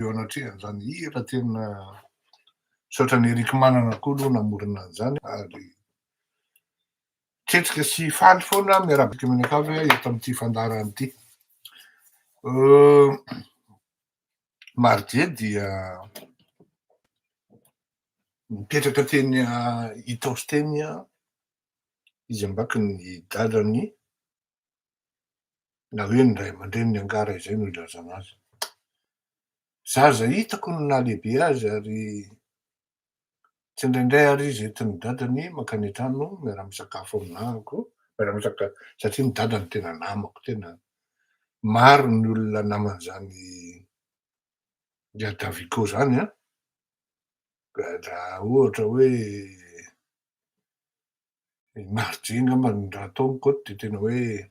Eo anatrehan'izany hira tena misaotra an'i Eric Manana koa aloha namorona an'izany ary tretrika sy faly foana miarahaba antsika mianakavy eto amin'ity fandaharana ity. Mardier dia nipetraka teny Itaosy teny izy ambaky ny dadany na hoe ny ray aman-dreniny angaha raha izay no ilazana azy. Zaza hitako ny nahalehibe azy ary tsindraindray ary izy entin'ny dadany mankany an-trano miara-misakafo aminahako, miara-misakafo satria ny dadany tena namako, tena maro ny olona naman'izany Davico zany an, raha ohatra hoe I Margie angamba ny raha atao ny côte dia tena hoe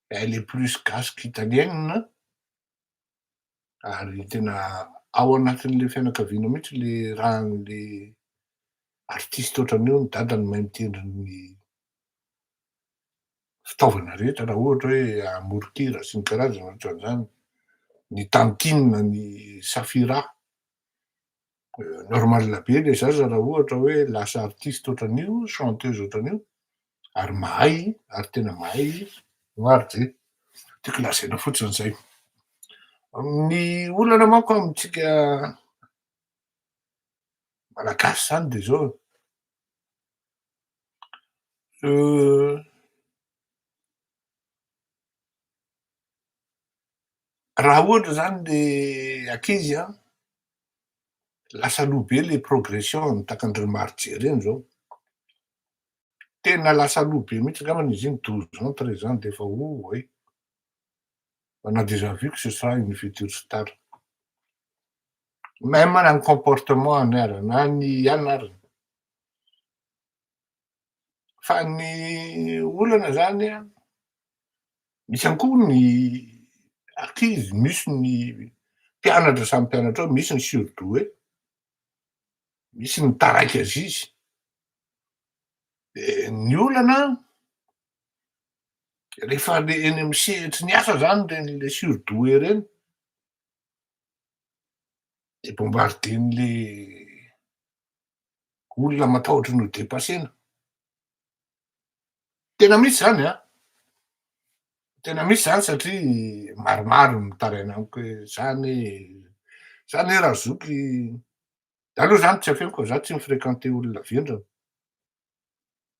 elle est plus gasy qu'italienne ary tena ao anatin'le fianakaviana mihitsy le rahan'le artiste ohatran'io, ny dadany mahay mitendry ny fitaovana rehetra raha ohatra hoe amoron-kira sy ny karazany ohatran'izany, ny tantine, ny safira. Normal be le zaza raha ohatra hoe lasa artiste ohatran'io, chanteuse ohatran'io, ary mahay, ary tena mahay Margie. Tiako lazaina fotsiny zay. Ny olana manko amintsika malagasy zany de zao Raha ohatra zany le ankizy an, lasa aloha be le progression-ny tahaka an'ireny Margie ireny zao. Tena lasa aloha be mihitsy angambany izy iny 12 ans, 13 ans de efa oay. On a déjà vu que ce sera une future star. Même na ny comportement-ny ara, na ny anarany. Fa ny olana zany an, misy ihany koa ny ankizy, misy ny mpianatra samy mpianatra ao, misy ny surdoué, misy ny taraiky azizy. De ny olana rehefa le eny amy sehatry ny asa zany reny le surdoué reny, de bombarden'le olona matahotra ny ho depasena. Tena misy zany an! Tena misy zany satria maromaro ny mitaraina amiko hoe za anie, za anie razoky, za aloha zany tsy afeniko fa za tsy mi-fréquenter olona vendrana,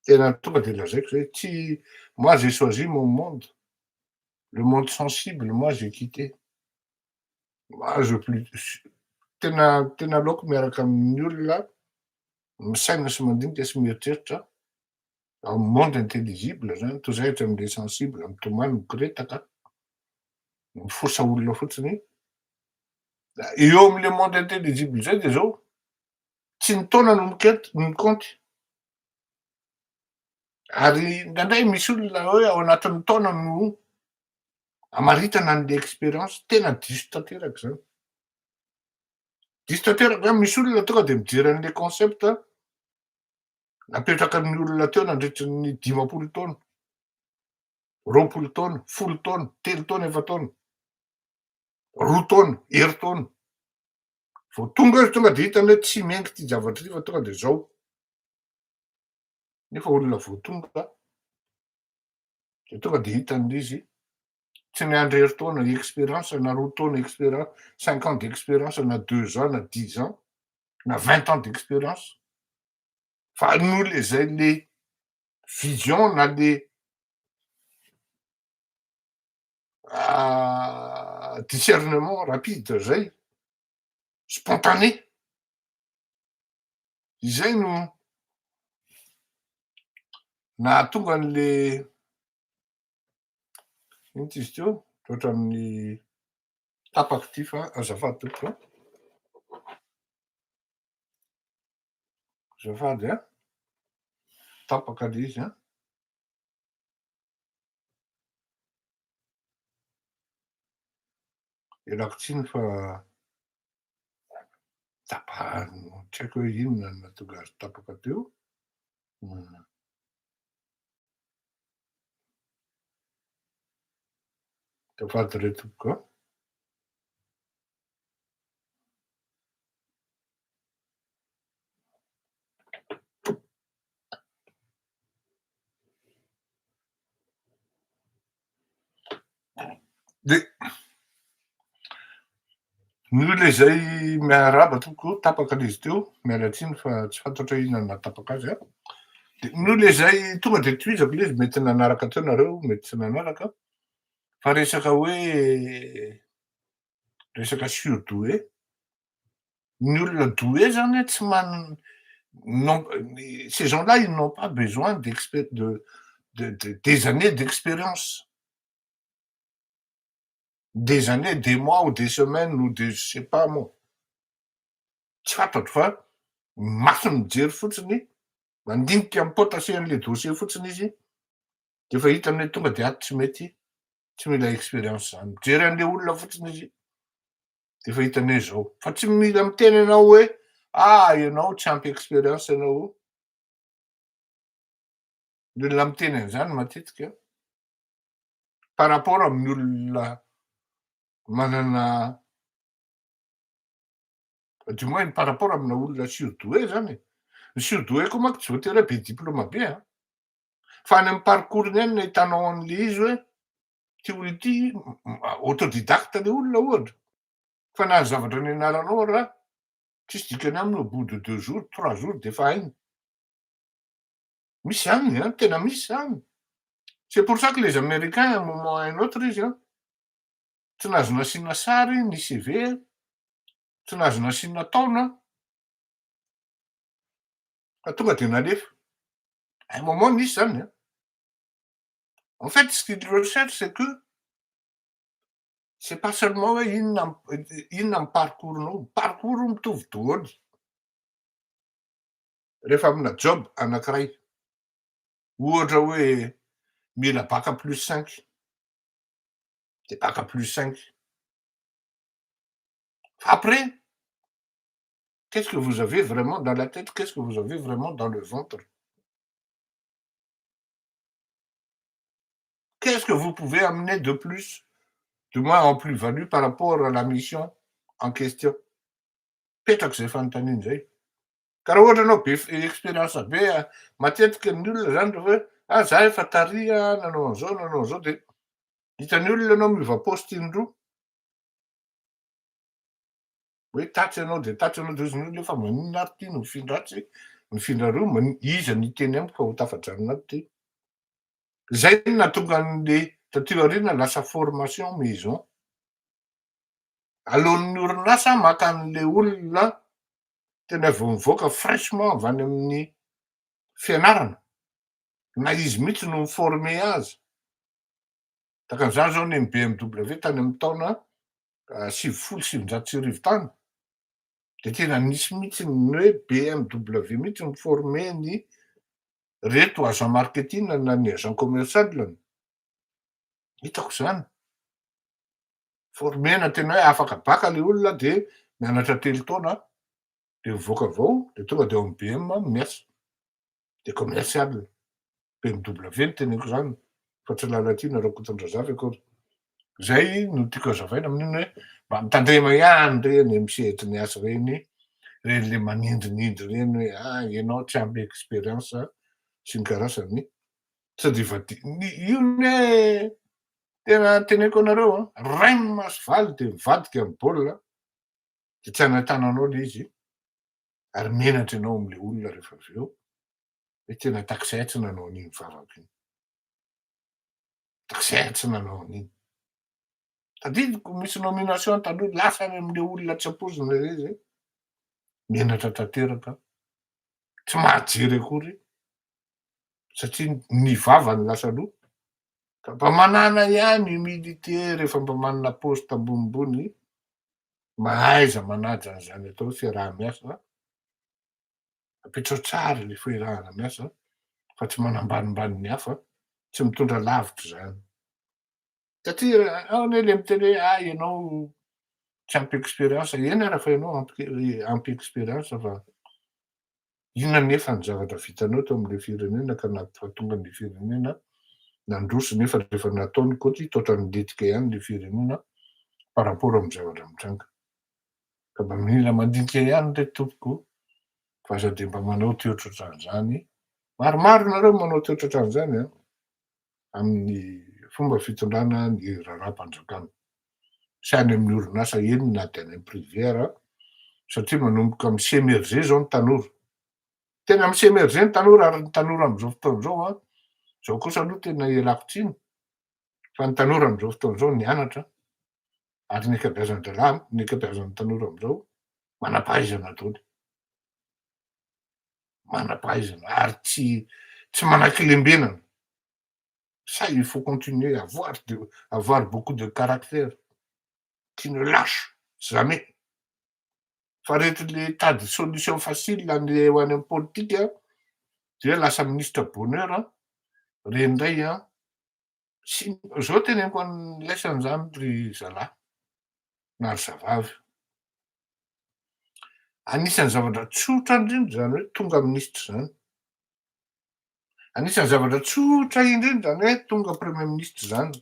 tena tonga de lazaiko zay, tsy, moi j'ai choisi mon monde, le monde sensible moi j'ai quitté, moi je plus, tena tena aleoko miaraka amin'ny olona misaina sy mandinika sy mieritreritra amin'ny monde intelligible zany toy izay hatramin'le sensible mitomany mikoretaka mifosa olona fotsiny eo am'le monde intelligible zay de zao tsy ny taona no mikety mikaonty ary indraindray misy olona hoe ao anatin'ny taona no amaritana an'le expérience tena diso tanteraka zany. Diso tanteraka zany, misy olona tonga de mijery an'le concept napetraka ny olona teo nandritry ny 50 taona, 20 taona, 10 taona, 3 taona, 4 taona, 2 taona, herintaona. Vao tonga izy tonga de hitany hoe tsy miainga ty zavatra ty fa tonga de zao. Nefa olona vao tonga de tonga de hitany izy tsy miandry herintaona expérience na 2 taona expérience, 5 ans d'expérience na 2 ans na 10 ans na 20 ans d'expérience fa noho le zay le vision na le discernement rapide zay spontané izay no nahatonga an'le ino ty izy teo ohatry amin'ny tapaky ty fa azafady tompoko a, azafady a, tapaka le izy an. Ialako tsiny fa tapahany tsy haiko hoe inona no nahatonga azy tapaka teo. Azafady re tompoko a. De ny olona izay miarahaba tompoko, tapaka le izy teo, miala tsiny fa tsy fantatra hoe inona no nahatapaka azy an. De ny olona izay tonga de tohizako le izy, mety nanaraka teo nareo, mety tsy nanaraka, fa resaka hoe resaka surdoué, ny olona doué zany a tsy man- non, ces gens-là ils n'ont pas besoin d'expé- de de des années d'expérience, des années, des mois ou des semaines ou des je sais pas moi, tsy fantatro fa maso mijery fotsiny, mandinika mipotasser an'le dossier fotsiny izy de efa hitany hoe tonga de ato tsy mety, tsy mila expérience zany. Mijery an'le olona fotsiny izy de efa hitany hoe zao, fa tsy mila miteny anao hoe ah ianao tsy ampy expérience ianao. Ny olona miteny an'izany matetika par rapport amin'ny olona manana, du moins par rapport amina olona surdoué zany e. Ny surdoué koa manko tsy voatery hoe be diplôme be a, fa any amy parcours-ny any no ahitanao an'le izy hoe ty olo ity autodidacte le olona ohatra, fa na ny zavatra nianaranao raha tsisy dikany aminy au bout de 2 jours, 3 jours de efa hainy. Misy zany an, tena misy zany. C'est pour ça que les Américains, à un moment ou à un autre izy an, tsy nahazo nasiana sary ny CV, tsy nahazo nasiana taona, fa tonga de nalefa. À un moment nisy zany an. En fait, ce qu'ils recherchent, c'est que c'est pas seulement hoe inona ny parcours-nao, parcours mitovy daholy rehefa amina job anankiray. Ohatra hoe mila bac +5, de bac +5. Fa après, qu'est-ce que vous avez vraiment dans la tête, qu'est-ce que vous avez vraiment dans le ventre? Qu'est-ce que vous pouvez amener de plus, du moins en plus-value par rapport à la mission en question? Petrako zay fanontaniana zay. Ka raha ohatra anao be expérience be, matetika ny olona zany rehefa hoe ah za efa taria nanao an'izao nanao an'izao, de hitan'ny olona anao miova poste indroa, hoe tatsy ianao de tatsy ianao, de hozy ny olona hoe fa maninona ary ty no mifindra atsy, mifindra aroa, iza no hiteny amiko fa ho tafajanona ato ty? Zay no nahatonga an'le taty aoriana lasa formation maison. Alohan'ny orinasa maka an'le olona tena vao mivoaka fraîchement avy any amin'ny fianarana, na izy mihitsy no mi-former azy. Tahaka an'izany zao ny amy BMW tany amy taona 1990 tany, de tena nisy mihitsy ny hoe BMW mihitsy mi-former ny reto agent marketing na ny agent commercial. Hitako zany. Former-na tena hoe afaka baka le olona de mianatra 3 taona de mivoaka avao, de tonga de ao amy BM miasa, de commercial. BMW no teneniko zany fa tsy Lalatiana Rakotondrazafy akory. Zay no tiako hazavaina amin'iny hoe mba mitandrema ihany reny misehatry ny asa reny, reny le manindrinindry reny hoe ah ianao tsy ampy expérience sy ny karazany. Sao de vadi- io ne tena teneniko anareo an, ray maso valy de mivadika amy baolina, de tsy anatananao le izy, ary menatra ianao am'le olona rehefa avy eo hoe tena takizay tsy nanao an'iny vavako iny, takizay tsy nanao an'iny. Tadidiko misy nomination taloha lasa any am'le olona tsy ampoizina le izy, menatra tanteraka, tsy mahajery akory satria ny vavany lasa aloha. Ka mba manana ihany humilité rehefa mba manana poste ambonimbony, mahaiza manaja an'izany atao hoe fiaraha-miasa, apetrao tsara le fiarahana miasa fa tsy manambanimbany ny hafa, tsy mitondra lavitra zany. Satria ao anie le miteny hoe ah ianao tsy ampy expérience, eny ara fa ianao ampy expérience, fa inona nefa ny zavatra vitanao teo am'le firenena ka nahatonga ny firenena nandroso, nefa rehefa nataony koty toatra nilentika ihany le firenena par rapport amy zavatra mitranga. Ka mba mila mandinika ihany re tompoko fa aza de mba manao toetra ohatran'izany. Maromaro nareo manao toetra ohatran'izany an, amin'ny fomba. fomba fitondrana ny raharaham-panjakana sy any amin'ny orinasa eny na de any amy privé ara, satria manomboka mi-s'émerger zao ny tanora, tena mi-s'émerger ny tanora. Ary ny tanora am'izao fotoana zao a, zao kosa aloha tena ialako tsiny, fa ny tanora am'izao fotoana zao nianatra, ary ny ankabeazan-drahalahy, ny ankabeazan'ny tanora am'izao manam-pahaizana daoly, manam-pahaizana ary tsy manaky lembenana. Ça, il faut continuer à avoir beaucoup de caractère qui ne lâche jamais. Fa reto le tady solution facile any ho any amy politika de lasa ministre bonheur reny ndray a. Sy zao teneniko an'laisany zany, ry zalahy na ry zavavy, anisan'ny zavatra tsotra indrindra zany hoe tonga ministre zany, anisan'ny zavatra tsotra indrindra zany hoe tonga premier ministre zany,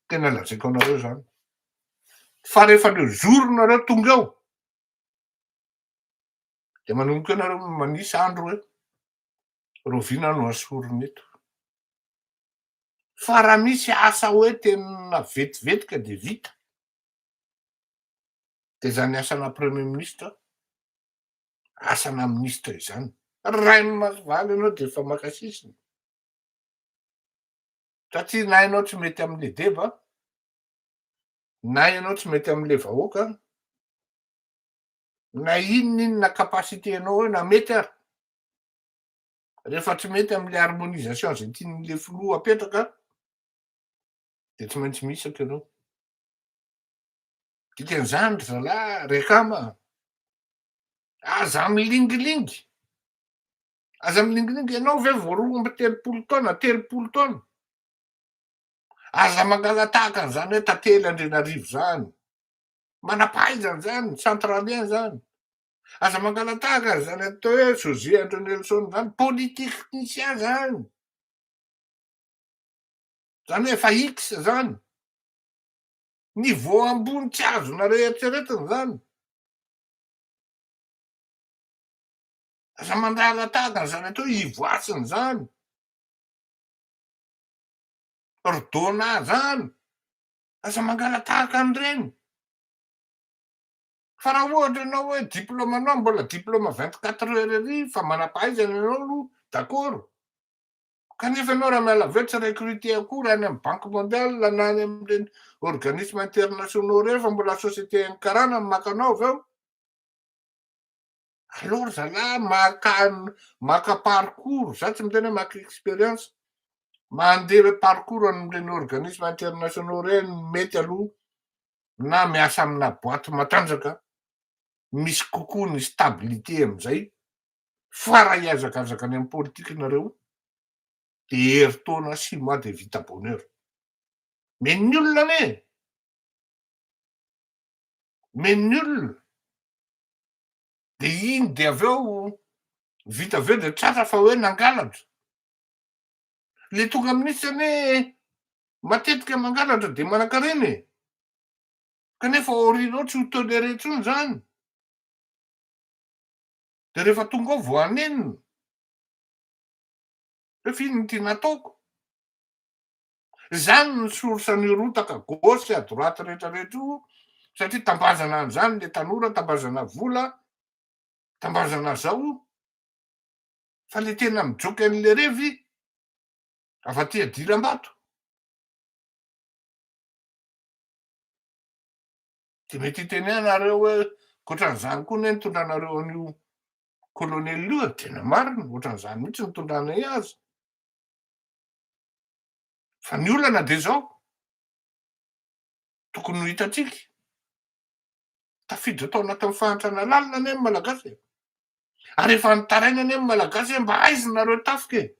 tena lazaiko anareo zany. Fa rehefa le jour nareo tonga eo, de manomboka eo nareo manisy andro hoe rovina no asorony eto. Fa raha misy asa hoe tena vetivetika de vita, de zany asana premier ministre, asana ministre izany, ray masovaly anao de efa makasisiny, satria na ianao tsy mety am'le deba, na ianao tsy mety am'le vahoaka, na inoninona capacité anao hoe na mety ary, rehefa tsy mety am'le harmonisation zay tian'le filoha apetraka, de tsy maintsy misaky ianao. Dikan'izany, ry zalahy rekama, aza milingilingy, aza milingilingy. Ianao ve vo 32 taona, 30 taona? Aza mangalatahaka an'izany hoe Tantely Andrianarivo zany, manam-pahaizana zany, centralien zany. Aza mangalatahaka zany atao hoe José Andrenelson zany, polytechnicien zany, zany hoe efa x zany, niveau ambony tsy azonareo eritreretina zany. Aza mangalatahaka zany atao hoe ivoasiny zany, ry Dona zany, aza mangalatahaka an'ireny. Fa raha ohatra ianao hoe diplôme anao mbola diplôme 24 heures ery, fa manam-pahaizana ianao aloha, d'accord, kanefa ianao raha miala avy eo tsy recruté akory any amy Banque mondiale na any am'ireny organisme internationaux reny, fa mbola société any karana ny maka anao avy eo. Alors zalahy, maka parcours, za tsy miteny hoe maka expérience, mandeha parcours am'ireny organisme internationaux reny mety aloha, na miasa amina boîte matanjaka misy kokoa ny stabilité amizay. Fa raha hiazakazaka any amy politika nareo, de herintaona, 6 mois, de vita bonheur men'ny olona ane, men'ny olona de iny, de avy eo vita avy eo de tratra fa hoe nangalatra. Le tonga ministre ane matetika mangalatra de manan-karena e, kanefa aorianao tsy ho toléré intsony zany, de rehefa tonga ao vo anenina rehefa ino ny tiana ataoko zany. Ny source ny rotaka gauche à droite rehetrarehetra io, satria tambazana an'izany le tanora, tambazana vola, tambazana zao, fa le tena mijoky an'le revy afa ty adilam-bato. De mety hiteny anareo hoe ohatran'izany koa ne nitondranareo an'io colonel io. Tena marina, ohatran'izany mihitsy nitondranay azy. Fa ny olana de zao, tokony ho hitatsika tafiditra atao anatin'ny fahantrana lalina ane ny Malagasy e. Ary efa nitaraina ane ny Malagasy hoe mba aiza nareo tafika e,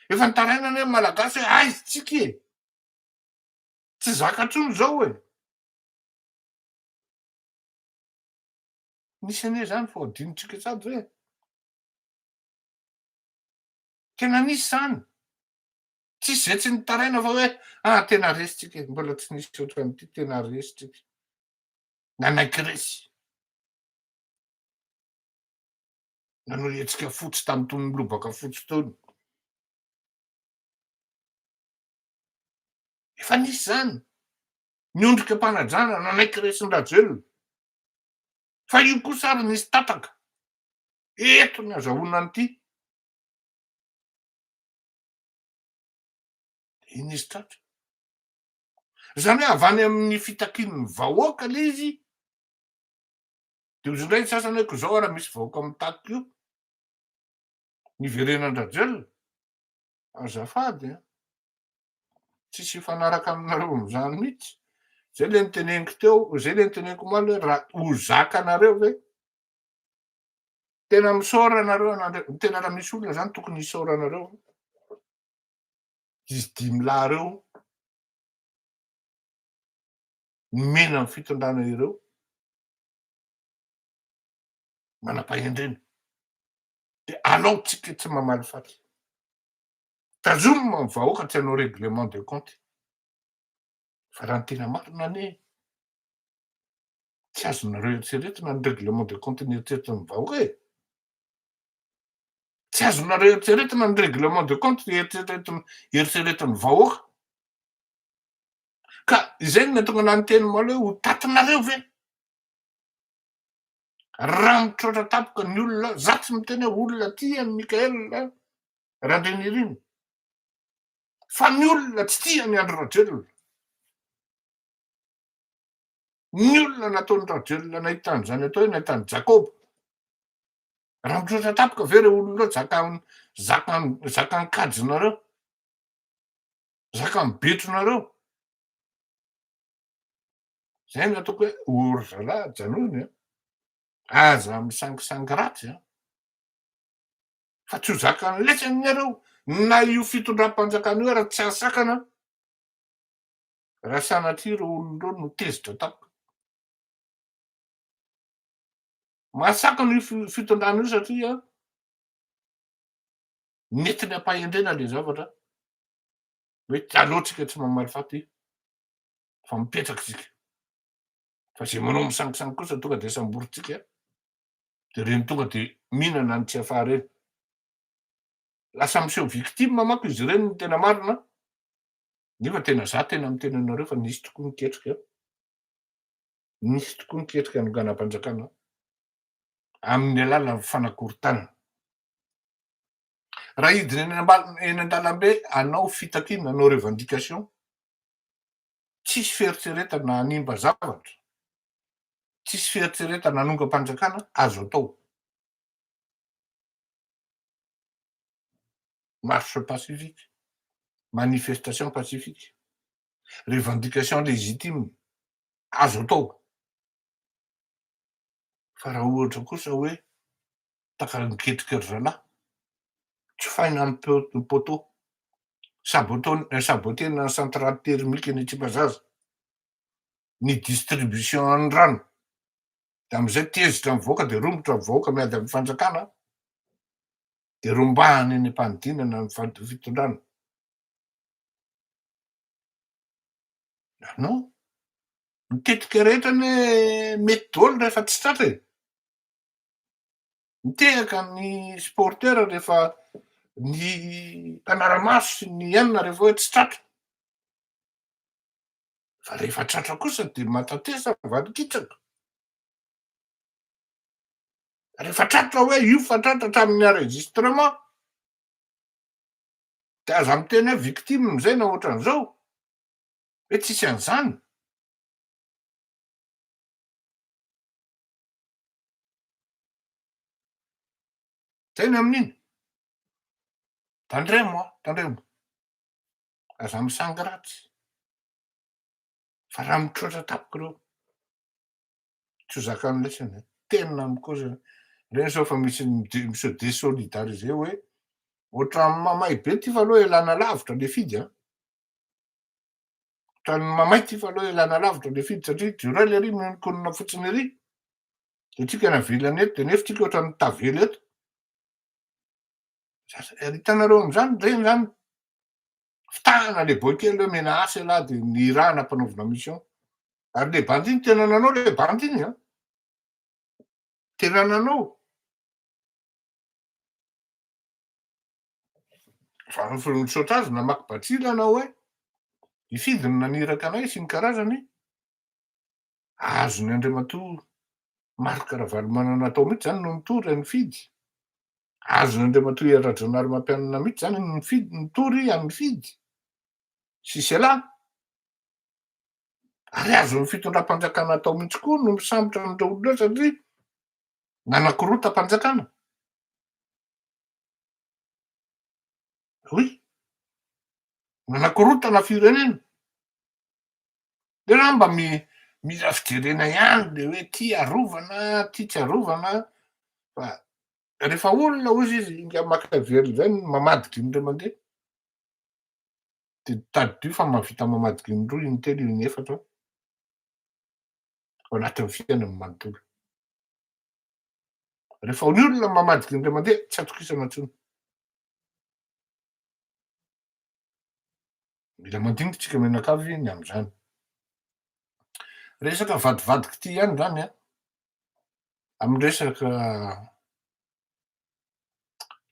efa nitaraina ane ny Malagasy hoe aiza tsika e, tsy zaka intsony zao e. Misy ane zany fa adinotsika sady hoe tena nisy zany, tsisy zay tsy nitaraina fa hoe ah, tena resitsika e, mbola tsy nisy ohatran'ity, tena resitsika, nanaiky resy, nanao hetsika fotsy tamy tony lobaka fotsy tony. Efa nisy zany. Niondrika am-panajana nanaiky resin-dRajoelina. Fa io kosa ary nisy tataka. Eto ny azahoana an'ity. Iny izy tratra. Izany hoe avy any amin'ny fitakian'ny vahoaka ilay izy, dia hozy indray ny sasany hoe ko izao ara misy vahoaka mitaky koa ny hiverenan-dRajoelina. Azafady an! Tsisy hifanaraka aminareo amin'izany mihitsy. Zay le niteneniko teo, zay le niteneniko omaly hoe raha ho zakanareo ve? Tena misaora anareo anandre, tena raha misy olona zany tokony hisaora anareo. Izy dimy lahy reo nomena ny fitondrana ireo manam-pahendrena. De alao tsika tsy mamaly faty. Tazomina ny vahoaka tsy hanao règlement de compte. Fa raha ny tena marina anie, tsy azonareo eritreretina ny règlement de compte nieritreretin'ny vahoaka e. Tsy azonareo eritreretina ny règlement de compte eritreretin'ny eritreretin'ny vahoaka. Ka izay no nahatonga anah niteny omaly hoe ho tatinareo ve? Raha mitroatra tampoka ny olona, za tsy miteny hoe olona tia an'i Mickaël Randrianirina, fa ny olona tsy tia an'i Andry Rajoelina, ny olona nataon'i Rajoelina nahita an'izany atao hoe nahita an'i Jakoba, raha mitroatra tampoka ve ireo olona ireo zakan'ny zakan'ny zakan'ny kajinareo, zakan'ny betronareo? Zay no ataoko hoe o ry zalahy ajanony a! Aza misangisangy ratsy a! Fa tsy ho zakan'ny lesany nareo na io fitondram-panjakana io ara tsy hahasakana raha sanatria ireo olona ireo no tezitra tampoka. Mahasakana io fitondrana io satria nentiny am-pahendrena le zavatra hoe aleo tsika tsy mamaly faty fa mipetraka isika. Fa izay manao misangisangy kosa tonga dia samborintsika, dia ireny tonga dia mihinana ny Tsiafahy ireny. Lasa miseho victime manko izy ireny ny tena marina, nefa tena za tena miteny anareo fa nisy tokoa ny ketrika, nisy tokoa ny ketrika hanonganam-panjakana amin'ny alalan'ny fanakorontanana. Raha hidina eny ambal- eny an-dalambe hanao fitakiana, hanao revendication, tsisy fieritreretana hanimba zavatra, tsisy fieritreretana hanongam-panjakana azo atao. Marche pacifique, manifestation pacifique, revendication légitime, azo atao. Fa raha ohatra kosa hoe Takalo miketrika ry zalahy. Tsofaina ny poteau. Saboter-na ny centrale thermique eny Tsimbazaza. Ny distribution an'ny rano. Dia amin'izay tezitra ny vahoaka dia romotra ny vahoaka miady amin'ny fanjakana. Dia rombahana eny am-panidinana ny fitondrana. Non. Ny tetika rehetra anie mety daholo rehefa tsy tratra e. Mitehaka ny supporter rehefa ny mpanara-maso sy ny anona rehefa hoe tsy tratra. Fa rehefa tratra kosa dia matatesa valikitsaka. Rehefa tratra hoe io fa tratra hatramin'ny enregistrement. Dia aza miteny hoe victime izay na ohatran'izao. Hoe tsisy an'izany. Zay ny amin'iny. Tandremo an, tandremo. Aza misangy ratsy. Fa raha mitroatra tampoka ireo, tsy ho zakan'ny lesona e. Tena mikoza. Ireny zao fa misy mi-se désolidariser hoe ohatran'ny mamay be ty fa aloha ialana lavitra le fidy an. Ohatran'ny mamay ty fa aleo ialana lavitra le fidy satria Durel ery mihonkonona fotsiny ery. De tsika navelany eto de nefa tsika ohatran'ny tavela eto. Hitanareo am'zany reny zany fitahana le boy kely hoe mena asa ialahy de nirahana ampanaovina mission. Ary le bandy iny tena nanao le bandy iny an. Tena nanao. Fa misaotra azy namaky batsilana hoe. Hifidy no naniraka anay sy ny karazany, azony Andriamatoa Marc Ravalomanana atao mihitsy zany no nitory an'i Fidy, azony Andriamatoa Hery Rajaonarimampianina mihitsy zany ny nifidy nitory an'i Fidy sy sela, ary azon'ny fitondram-panjakana atao mihitsy koa no misambotra an'ireo olona ireo satria nanakorotam-panjakana. Oui. Nanakorontana firenena. Reo zany mba mila fijerena ihany le hoe ty arovana, ty tsy arovana fa rehefa olona hozy izy ingahy Machiavel zay no mamadika indray mandeha de tadidio fa mahavita mamadika indroa, intelo, inefatra ao anatin'ny fiainany manontolo. Rehefa ny olona mamadika indray mandeha tsy atokisana intsony. Mila mandinika tsika mianakavy ny amin'izany. Resaka vadivadika ity ihany izany an, amin'ny resaka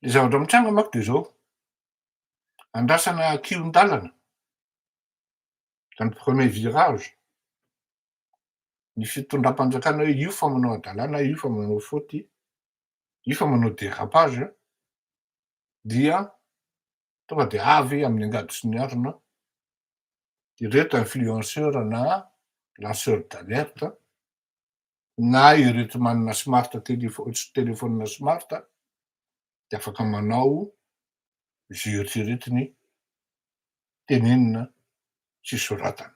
le zavatra mitranga manko de zao, andrasana kihon-dalana, zany premier virage, ny fitondram-panjakana hoe io fa manao hadalana, io fa manao faute, io fa manao dérapage, dia tonga dia avy amin'ny angady sy ny arina ireto influenceur na lanceur d'alerte na ireto manana smart téléphone téléphone smart dia afaka manao izay eritreretiny tenenina sy soratana.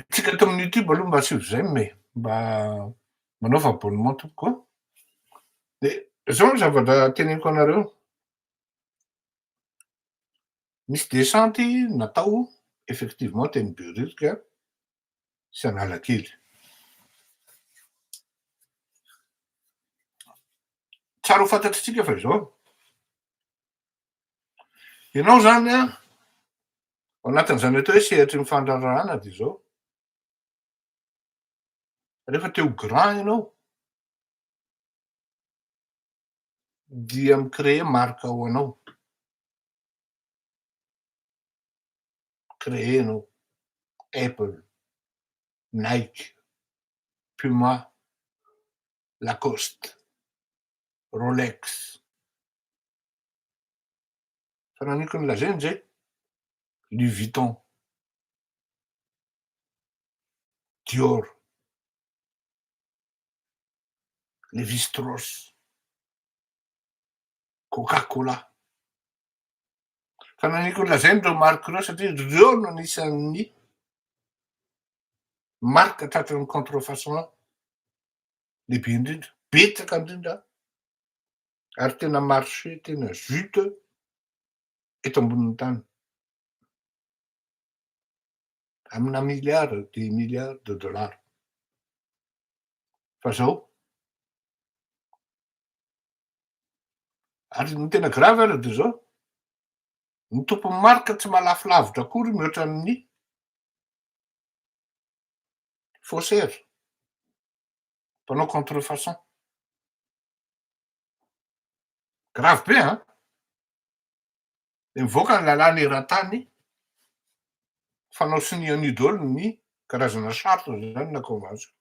Tsika ato amin'ny youtube aloha mba asio j'aime e, mba manaova abonnement tompoko a. De zao ny zavatra teneniko anareo, nisy descente natao effectivement teny Behoririka sy Analakely. Tsara ho fantatritsika fa izao, ianao zany an, ao anatin'izany atao hoe sehatry ny fandraharahana de zao, rehefa te ho grand ianao dia mi-créer marque ho anao, créer-nao Apple, Nike, Puma, Lacoste, Rolex, fa naniko ny lazainy zay, Louis Vuitton, Dior, Levi Strauss, Coca Cola. Fa naniko ny lazainy ireo marque ireo satria ireo no anisan'ny marque tratran'ny contrefaçon lehibe indrindra, betsaka indrindra ary tena marché tena juteux eto ambonin'ny tany. Amina milliards des milliards de dollars. Fa zao, ary ny tena grave ary de zao, ny tompon'ny marque tsy mahalafo lavitra akory mihoatra ny faussaire, mpanao contrefaçon. Grave be an! De mivoaka ny lalàna eran-tany, fanao sonia an'io daholo ny karazana charte zany na convention.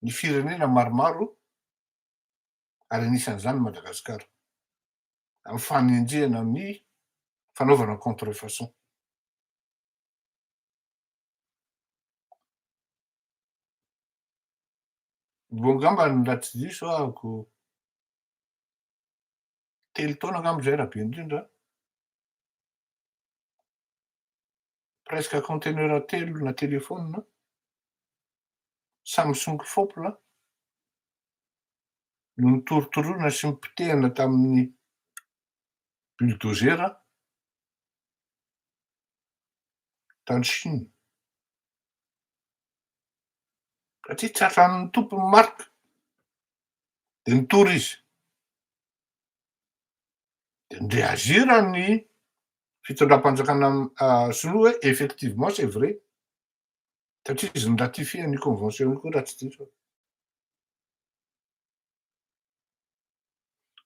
Ny firenena maromaro ary anisan'izany Madagasikara, amin'ny fanenjehana ny fanaovana contrefaçon. Vao angamba ny raha tsy diso ahako telo taona angamba izay raha be indrindra, presque conteneur telo na téléphone Samsung fôpla no notorotoroina sy nopotehina tamin'ny bulldozer tany Chine. Satria tratran'ny tompon'ny marque de nitory izy. De ni-réagir ny fitondram-panjakana sinoa hoe effectivement c'est vrai satria izy ni-ratifier an'io convention io koa raha tsy diso aho.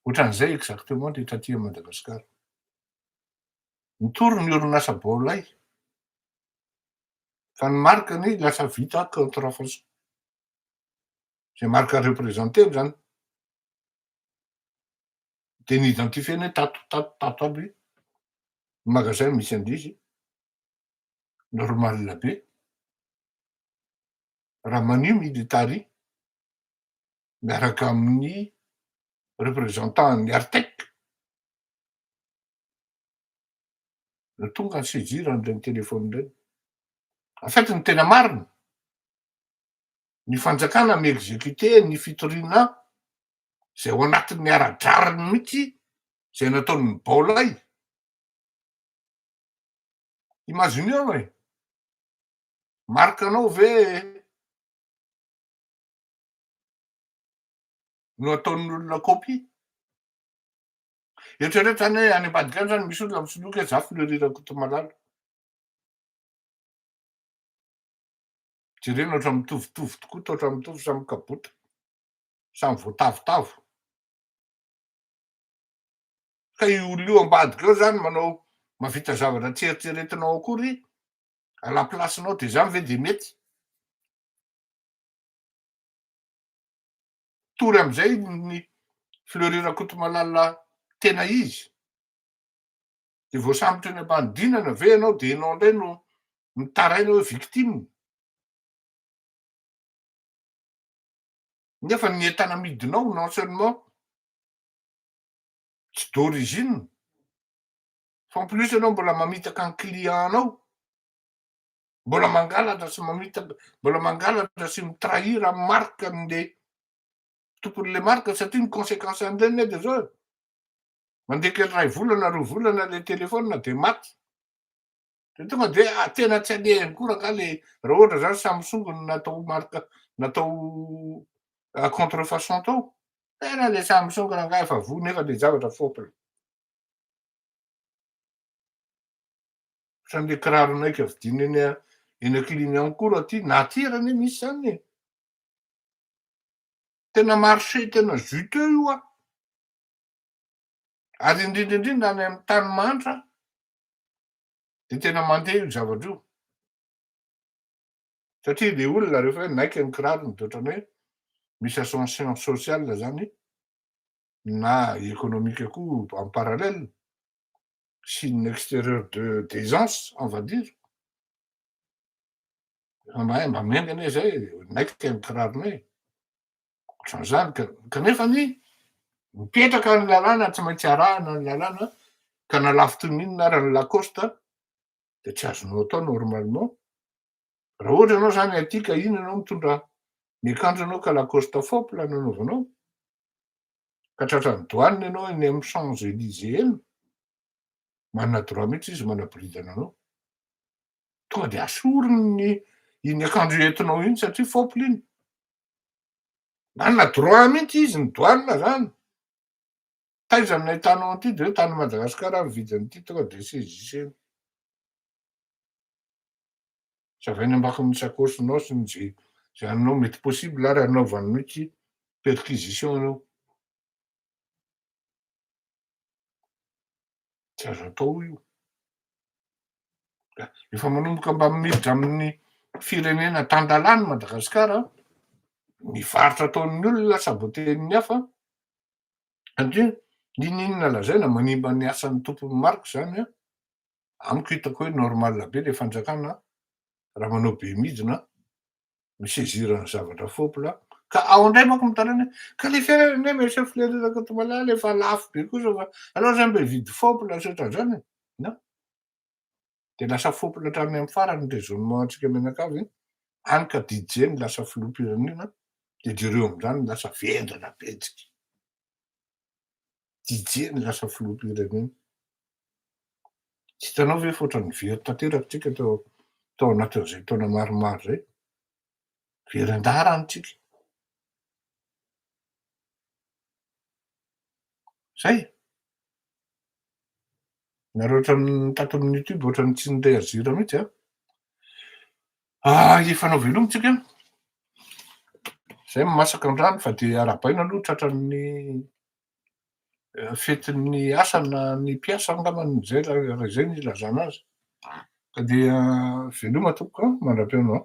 Ohatran'izay exactement ny taty Madagasikara. Nitory ny orinasa Baolai fa ny marque-ny lasa vita contrefaçon. Zay marque représenteny zany. De ni-identifier-ny hoe tato tato tato aby magasin misy an'izy. Normal be. Raha manio military miaraka amin'ny représentant ny Artec no tonga ny saisir an'ireny téléphone ireny. En fait ny tena marina, ny fanjakana mi-exécuter ny fitoriana zay ao anatin'ny ara-drariny mihitsy zay nataon'ny Baolai. Imagineo e, marque anao ve no ataon'ny olona copie? Eritrereto zany hoe any ambadika any zany misy olona misoloky hoe za Fleury Rakotomalala. Jerena ohatran'ny mitovitovy tokoa, toa ohatran'ny mitovy samy kabota, samy voatavotavo. Ka io olona io ambadika eo zany manao mahavita zavatra tsy eritreretinao akory à la place-nao de zany ve de mety? Tory amizay ny Fleury Rakotomalala tena izy. De voasambotra eny am-panidinana ve ianao de ianao indray no mitaraina hoe victime? Nefa ny entana amidinao non seulement tsy d'origine fa en plus ianao mbola mamitaka ny client-nao, mbola mangalatra sy mamitaka, mbola mangalatra sy mi-trahir amin'ny marque an'le tompon'le marque satria ny conséquence an'ireny anie de zao e, mandeha kely ray volana roa volana le téléphone de maty, de tonga de ah tena tsy alehany koa rangaha le raha ohatra zany Samsung no natao marque natao contrefaçon tao, tena le Samsung rangaha efa voa nefa le zavatra fôpla. Ohatran'le kiraro naika vidiana eny eny Clignancourt aty, na aty ary anie misy zany e. Tena marché tena juteux io an. Ary indrindra indrindra any amin'ny tany mahantra de tena mandeha io zavatra io. Satria le olona rehefa hoe naika ny kirarony de ohatran'ny hoe misy ascension sociale zany na économique koa en parallèle, signe extérieur de d'aisance on va dire. Efa mahay mba miainga anie zay e, naika ny kiraronay e. Ohatran'izany ka kanefa anie mipetraka ny lalàna tsy maintsy arahana ny lalàna ka na lafo toy ny inona ara ny Lacoste de tsy azonao atao normalement. Raha ohatra ianao zany aty ka iny ianao mitondra miakanjo ianao ka Lacoste fôpla no anaovanao, ka tratran'ny douane ianao eny amin'ny Champs Elysées eny, manana droit mihitsy izy manaboridana anao. Tonga de asoriny ny iny akanjo entinao iny satria fôpla iny. Manana droit mihitsy izy ny douane zany. Taiza no nahitanao an'ity de hoe tany Madagasikara aho nividy an'ity tonga de saisissena. Savaina ambakin'ny sakaosinao sy ny ze ze anao mety possible ary hanaovany mihitsy perquisition anao. Tsy azo atao io. Efa manomboka mba miditra amin'ny firenena tan-dalàna Madagasikara, ny varotra ataon'ny olona saboten'ny hafa, satria n'inon'inona lazaina manimba ny asan'ny tompon'ny marika zany an, amiko hitako hoe normal be le fanjakana raha manao be midina mi-saisir ny zavatra fôpla ka ao indray manko mitaraina hoe ka le fiainana anie monsieur Fleury Rakotomalala efa lafo be kosa fa aleo zany mba hividy fôpla sy ohatran'izany e, non? De lasa fôpla hatrany amin'ny farany ny raisonnement antsika mianakavy, any ka DJ no lasa filoham-pirenena de jereo amin'izany lasa vendrana be tsika. DJ no lasa filoham-pirenena. Tsy hitanao ve fa ohatran'ny very tanteraka tsika tao tao anatin'izay taona maromaro izay? Very an-daharana tsika. Zay. Nareo ohatran'ny tato amin'ny YouTube ohatran'ny tsy ni-réagir mihitsy an. Ah, hifanao veloma tsika. Zay masaka androany fa dia arahabaina aloha tratran'ny. Fetin'ny asa na ny mpiasa angambany zay raha zay ny ilazana azy. Ka dia veloma tompoko a, mandra-pihaona.